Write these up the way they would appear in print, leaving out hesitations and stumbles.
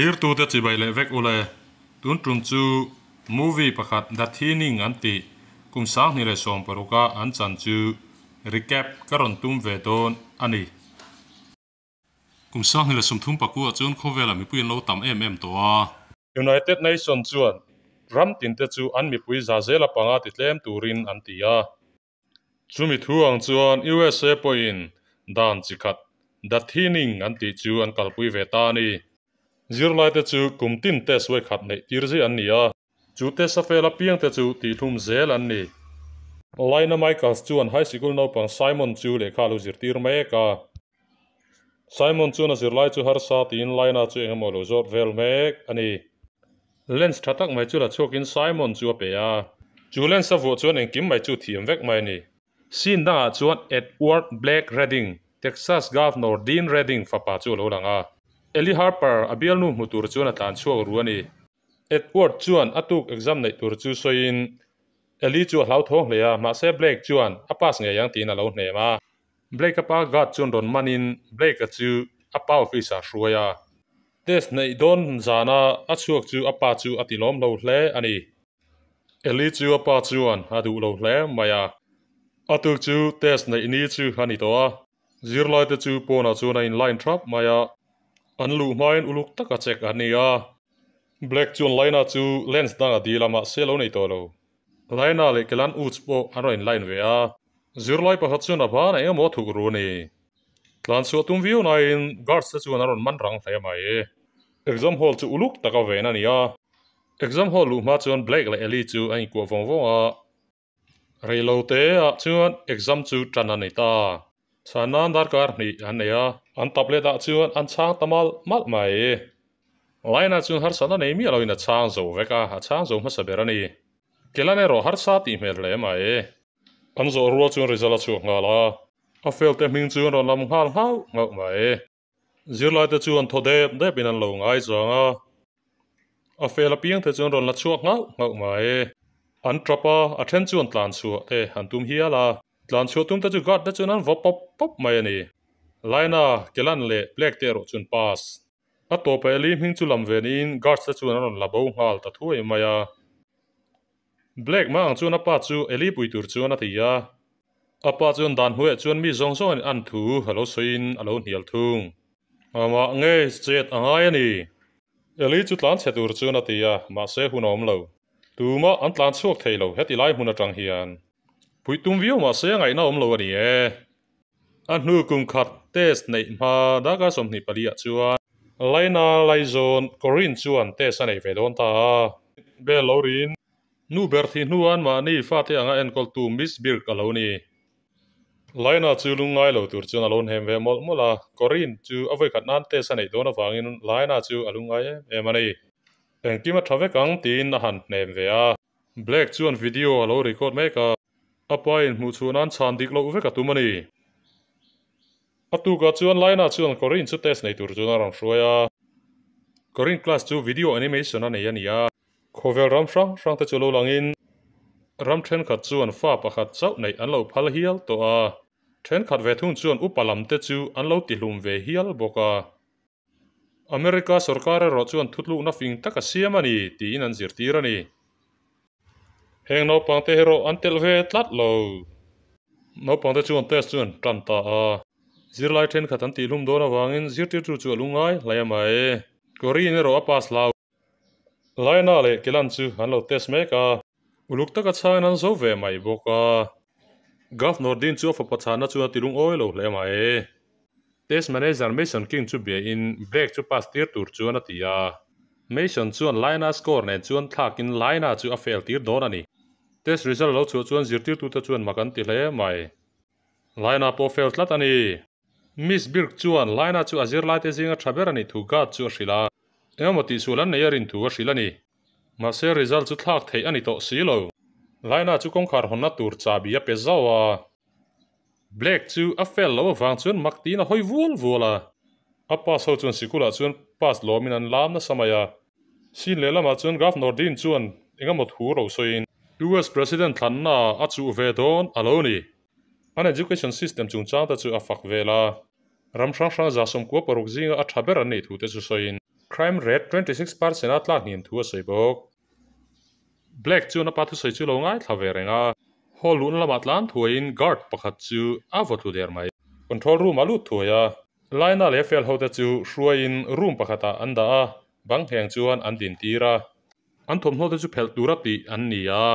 Thlirtute chibai leh vek ule. Tun tum chu movie pakhat The Thinning an tih kum 2016 a an chan chu recap ka rawn tum ve dawn a ni. Kum 2034 ah chuan khawvelah mipui an lo tam em em tawh a. United Nation chuan ram tinte chu an mipui za zela panga ti tlem turin an ti a. Chumi thu ang chuan USA pawhin dan chi khat The Thinning an tih chu an kalpui ve ta a ni. Zirlaite chu kum tin test vawi khat neih tir zui an ni a. Chu test a fel apiangte chu tihhlum zel an ni. Laina Michaels chuan high sikul naupang Simon chu lehkha a lo zirtir mek a. Simon chuan a zirlai chu harsa tiin Laina chu eng emaw lo zawt vel mek a ni. Lens tha tak mai chu la chhuakin Simon chu a pe a. Chu lens a vuah chuan engkim mai chu thiam vek mai a ni. Scene dangah chuan Edward Blake Redding, Texas Governor Dean Redding fapa chu a lo lang a. Ellie Harper a bialnu hmu tur chuan a tlan chhuak ru a ni. Edward chuan a tuk exam neih tur chu sawiin Ellie chu a hlauthawng hle a, mahse Blake chuan a pass ngei ang tiin a lo hnem a. Blake-a pa guard chuan rawn manin Blake-a chu a pa office-ah a hruai a. Test neih dawn zana a chhuak chu a pa chu a tilawm lo hle a ni. Ellie chu a pa chuan a duh lo hle mai a. A tuk chu test neih ni chu a ni tawh a. Zirlaite chu pawnah chuan a in line thap mai a. An luh hmain uluk taka check a ni a. Blake chuan line-ah chu lens dang a dil a, mahse lo nei tawh lo. Laina leh Kelan Uts pawh an rawn inline ve a, zirlai pakhat chuan a ban eng emaw a thuk ru a ni. Tlan chhuah tum viau naiin guards te chuan an rawn man rang hle mai. Exam hall chu uluk taka ven a ni a, exam hall luh hma chuan Blake leh Ellie chu an inkuah vawng vawng a. Reilote ah chuan exam chu tan a ni ta. Chhan nan darkar hnih an nei a, an tablet ah chuan an chhang ta malh malh mai. Laina chuan harsatna nei miah loin a chhang zo vek a, a chhang zo hmasa ber a ni. Kelan erawh harsa tih hmel hle mai. An zawh rual chuan result a chhuak nghal a, a fail te hming chu an rawn lam nghal nghauh nghauh mai. Zirlaite chuan thaw dep dep in an lo ngai chang a, a fail apiang te chuan rawn la chhuak nghauh nghauh mai. An tap a, a then chuan tlan chhuah te an tum hial a, tlan chhuah tum te chu guard te chuan an vaw pawp pawp mai a ni. Laina, Kelan leh Blake te erawh chuan pass. A tawpa Eli hming chu lam ve niin guards te chuan an rawn la bo nghal ta thuai mai a. Blake mah ang chuan a pa chu Eli pui tur chuan a ti a. A pa chuan dan hnuaiah chuan mi zawng zawng an thu a lo sawiin a lo hnial thung. Amah ngei chet a ngai a ni. Eli chu tlan chhe tur chuan a ti a, mahse hun a awm lo. Tumah an tlan chhuak thei lo heti lai hmun atang hian. Puih tum viau mahse a ngaihna awm lo a ni e. A hnu kum khat test neih hma daka 24 ah chuan Laina Laizawn Corinne chuan test a nei ve dawn ta a. Bell lo rin nu ber thih hnuan mahni fate anga enkawltu Miss Birk a lo ni. Laina chu lungngai lo tur chuan a lo hnem ve mawlh mawlh a, Corinne chu a vawikhat nan test a neih dawn avangin Laina chu a lungngai em em a ni. Engkim a tha vek ang tiin a han hnem ve a. Blake chuan video a lo record mek a. A pa in hmuh chhuah nan chhan dik loh vek a tum a ni. A tukah chuan Laina chuan Corinne chu test nei tur chuan a rawn hruai a. Corinne class chu video animation a nei a ni a. Khawvel ram hrang hrang te chu lo langin ram thenkhat chuan fa pakhat chauh neih an lo phal hial tawh a. Thenkhat ve thung chuan upa lam te chu an lo tihlum ve hial bawk a. America sorkar erawh chuan thutlukna fing tak a siam a ni tiin an zirtir a ni. Heng naupangte erawh an telh ve tlat lo. Naupangte chuan test chu an tan ta a. Zirlai thenkhat an tihlum dawn avangin zirtirtu chu a lungngai hle mai. Corinne erawh a pass hlau. Laina leh Kelan chu an lo test mek a. Uluk taka chhangin an zo ve mai bawk a. Governor Dean chu a fapa chhana chuan a ti lungawi lo hle mai. Test manager Mason King chu biain Blake chu pass tir tur chuan a ti a. Mason chuan Laina score nen chuan thlakin Laina chu a fail tir dawn a ni. Test result lo chhuah chuan zirtirtute chuan mak an ti hle mai. Laina pawh fail tlat a ni. Miss Birk chuan Laina chu a zirlaite zinga tha ber a nih thu Guard chu a hrilh a. Engemaw tihsual an nei a rin thu a hrilh a ni. Mahse result chu thlak theih a ni tawh si lo. Laina chu kawngkhar hawnna tur chahbi a pe zauh a. Blake chu a fail loh avang chuan mak tiin a hawi vual vual a. A pass ho chuan sikulah chuan pass lawmin an lam nasa mai a. Scene lehlamah chuan Governor Dean chuan engemaw thu ro sawiin. US President thlanna a chuh ve dawn a lo ni. An education system chungchang te chu a fak vel a. Ram hrang hrang 96 zinga a tha ber an nih thu te chu sawiin. Crime rate 26% a tlak hniam thu a sawi bawk. Black chuan a pa thusawi chu lo ngaithla ve reng a, hall luhna lamah tlan thuaiin guard pakhat chu a vaw thlu der mai. Control room a lut thuai a, Laina leh fel hote chu hruaiin room pakhatah an dah a, bang ngheng chuan an din tir a. An thawmhnaw te chu phelh tura tih an ni a,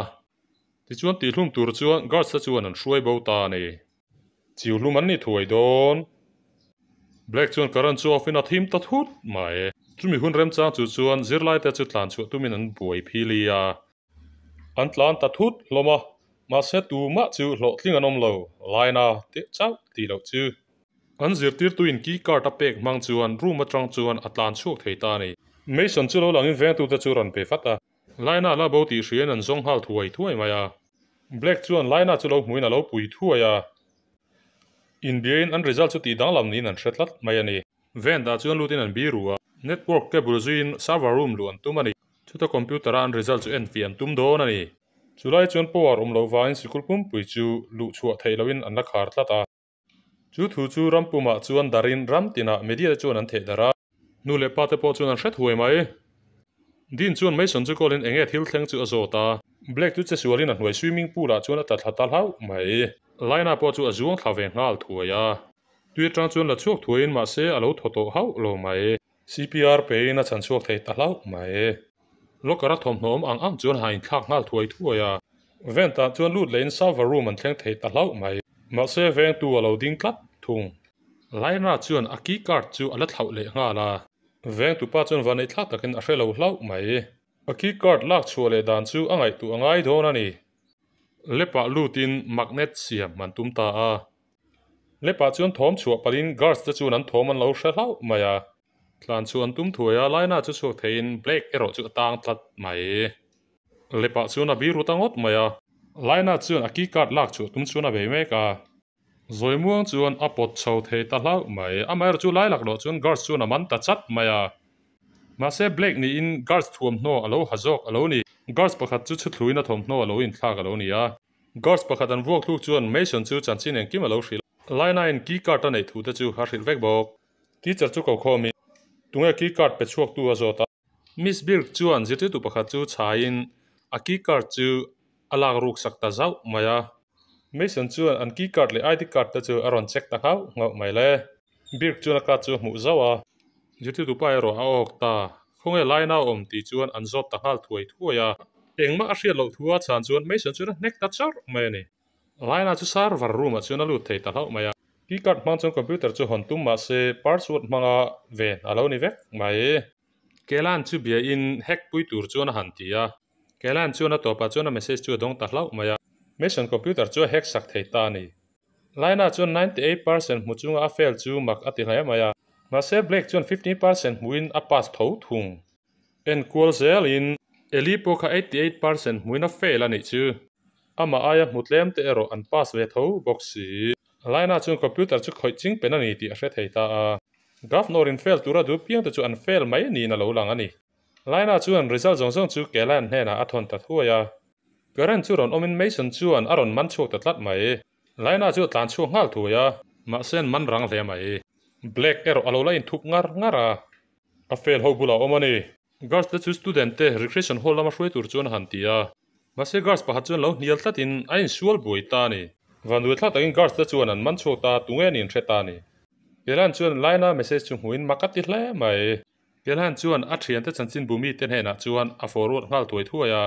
tichuan tihhlum tur chuan guards te chuan an hruai bo ta a ni. Chiuhlum an ni thuai dawn. Black chuan current chu off in a thim ta thut mai. Chumi hun remchang chu chuan zirlai te chu tlan chhuah tumin an buai phili a. An tlan ta thut hlawm a, mahse tumah chu hlawhtling an awm lo, line a teh chauh tih loh chu. An zirtirtuin key card a pek hmang chuan room atang chuan a tlan chhuak thei ta a ni. Mason chu lo langin vengtute chu rawn pe vat a. Line a la bo tih hriain an zawng nghal thuai thuai mai a. Black chuan Laina chu lo hmuin a lo pui thuai a, inbiain an result chu tih danglam niin an hre tlat mai a ni. Vent ah chuan lutin an biru a, network cable zuiin server room luh an tum a ni. Chuta computer a an result chu enfiah an tum dawn a ni. Chulai chuan power awm loh vangin sikul pumpui chu luh chhuah theih lohin an la khar tlat a. Chu thu chu ram pumah chuan darin ram tinah media te chuan an theh darh a. Nu leh pa te pawh chuan an hre thuai mai. Dean chuan Mason chu call in enge thil thleng chu a zawt a. Blake chu che sualin a hnuai swimming pool ah chuan a tla thla ta hlauh mai. Laina pawh chu a zuang thla ve nghal thuai a. Tui atang chuan la chhuak thuaiin mahse a lo thaw tawh hauh lo mai. CPR pein a chhan chhuak thei ta hlauh mai. Locker a thawmhnaw awm ang ang chuan ha inthlak nghal thuai thuai a. Vent ah chuan lut lehin server room an thleng thei ta hlauh mai. Mahse vengtu a lo ding tlat thung. Laina chuan a key card chu a la thlauh leh nghal a. Vengtu pa chuan van eihthlak takin a hre lo hlauh mai. A key card lak chhuah leh dan chu a ngaihtuah a ngai dawn a ni. Lepah lutin magnet siam an tum ta a. Lepah chuan thawm chhuah palhin guards te chuan an thawm an lo hre hlauh mai a. Tlan chu an tum thuai a, Laina chu chhuak theiin Blake erawh chu a tang tlat mai. Lepah chuan a biru ta ngawt mai a. Laina chuan a key card lak chhuah tum chuan a bei mek a. Zawimuang chuan a pawt chho thei ta hlauh mai. Amaherawh chu lai laklawh chuan guards chuan a man ta chat mai a. Mahse Blake niin guards thuamhnaw a lo ha zawk a lo ni. Guards pakhat chu chhuthluin a thawmhnaw a lo inthlak a lo ni a. Guards pakhat an vuak hluk chuan Mason chu chanchin engkim a lo hrilh a. Laina-in key card a neih thu te chu a hrilh vek bawk. Teacher chu ko khawmin tunge key card pe chhuak tu a zawt a. Miss Birk chuan zirtirtu pakhat chu chhaiin a key card chu a lak ruk sak ta zauh mai a. Mason chuan an key card leh ID card te chu a rawn check ta nghauh nghauh mai le. Birk chuan a card chu a hmuh zauh a. Zirtirtu pa erawh a awk ta. Khawnge line a awm tih chuan an zawt ta nghal thuai thuai a. Engmah a hriat loh thu a chhan chuan Mason chuan a hnek ta chawrh mai a ni. Laina chu server room ah chuan a lut thei ta hlauh mai a. Key card hmang chuan computer chu hawn tum mah se password hmanga ven a lo ni vek mai. Kelan chu bia in hack pui tur chuan a han ti a. Kelan chuan a tawpah chuan a message chu a dawng ta hlauh mai a. Mason computer chu a hack sak thei ta a ni. Laina chuan 98% hmu chunga a fail chu mak a ti hle mai a. Mahse Blake chuan 15% hmuin a pass tho thung. Enkual zelin Eli pawh kha 88% hmuin a fail a nih chu. Amah aia hmu tlem te erawh an pass ve tho bawk si. Laina chuan computer chu khawih ching pen a ni tih a hre thei ta a. Governor in fail tura duh piang te chu an fail mai niin a lo lang a ni. Laina chuan result zawng zawng chu Kelan hnenah a thawn ta thuai a. Karen chu rawn awmin Mason chuan a rawn man chhuak ta tlat mai. Laina chu a tlan chhuak nghal thuai a. Mahse an man rang hle mai. Blake erawh a lo la inthup ngar ngar a. A fail ho bulah a awm a ni. Guards te chu student te recreation hall lama hruai tur chuan a han ti a. Mahse guards pakhat chuan lo hnial tlatin a insual buai ta a ni. Vanduai thlak takin guards te chuan an man chhuak ta tunge an inhre ta a ni. Kelan chuan Laina message chu hmuhin mak a ti hle mai. Kelan chuan a thiante chanchin bumi te hnenah chuan a forward nghal thuai thuai a.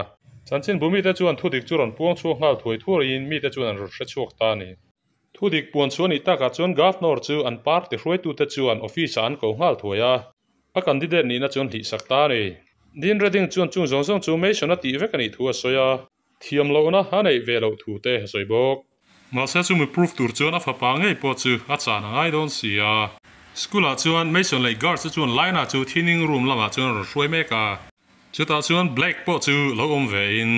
Chanchin bumi te chuan thudik chu rawn puang chhuak nghal thuai thuaiin mite chuan an rawn hre chhuak ta a ni. Thudik puan chhuah nih takah chuan Governor chu an party hruaitute chuan office ah an ko nghal thuai a. A candidate nihna chuan hlihsak ta a ni. Dean Redding chuan chung zawng zawng chu Mason a tih vek a nih thu a sawi a, thiam lohna a neih ve loh thu te a sawi bawk. Mahse chumi proof tur chuan a fapa ngei pawh chu a chan a ngai dawn si a. School ah chuan Mason leh guards te chuan Laina chu thinning room lamah chuan a rawn hruai mek a. Chutah chuan Blake pawh chu lo awm ve in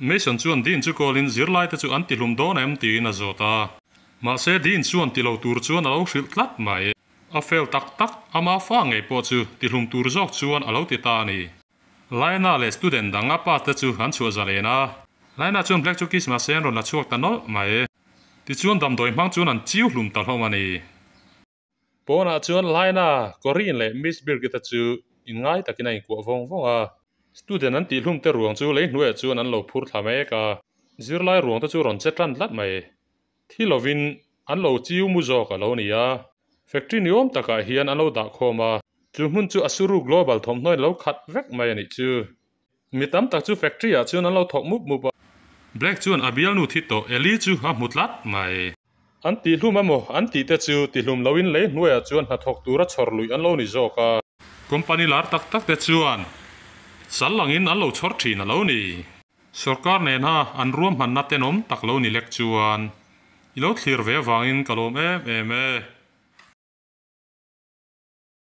Mason chuan Dean chu call in zirlai te chu an tihlum dawn em tiin a zawt a. Mahse Dean chuan ti lo tur chuan a lo hrilh tlat mai. A fel tak tak, ama fa ngei pawh chu tihlum tur zawk chuan a lo ti ta a ni. Laina leh student dang a pa te chu an chhuah zalen a. Laina chuan Black chu kiss mahse an rawn la chhuak ta nawlh mai. Tichuan damdawi hmang chuan an chiu hlum ta hlawm a ni. Pawnah chuan Laina, Corinne leh Miss Birgit-a chu. inngai takin a inkuah vawng vawng a. Student an tihhlum te ruang chu lei hnuaiah chuan an lo phur thla mek a, zirlai ruang te chu rawn che tan tlat mai. Thi lovin an lo chiu mu zawk a lo ni a, factory ni awm takah hian an lo dah khawm a, chu hmun chu Asuru Global thawmhnaw in lo khat vek mai a nih chu. Mi tam tak chu factory ah chuan an lo thawk mup mup a. Black chuan a bialnu thi tawh Ellie chu a hmu tlat mai. An tihhlum emaw an tih te chu tihlum loin lei hnuaiah chuan hnathawk tura chhawr luih an lo ni zawk a. Company lar tak tak te chuan sal langin an lo chhawr thin a lo ni. Sorkar nena an ruahmanna tenawm tak lo ni lek chuan i lo thlir ve avangin ka lawm em em e.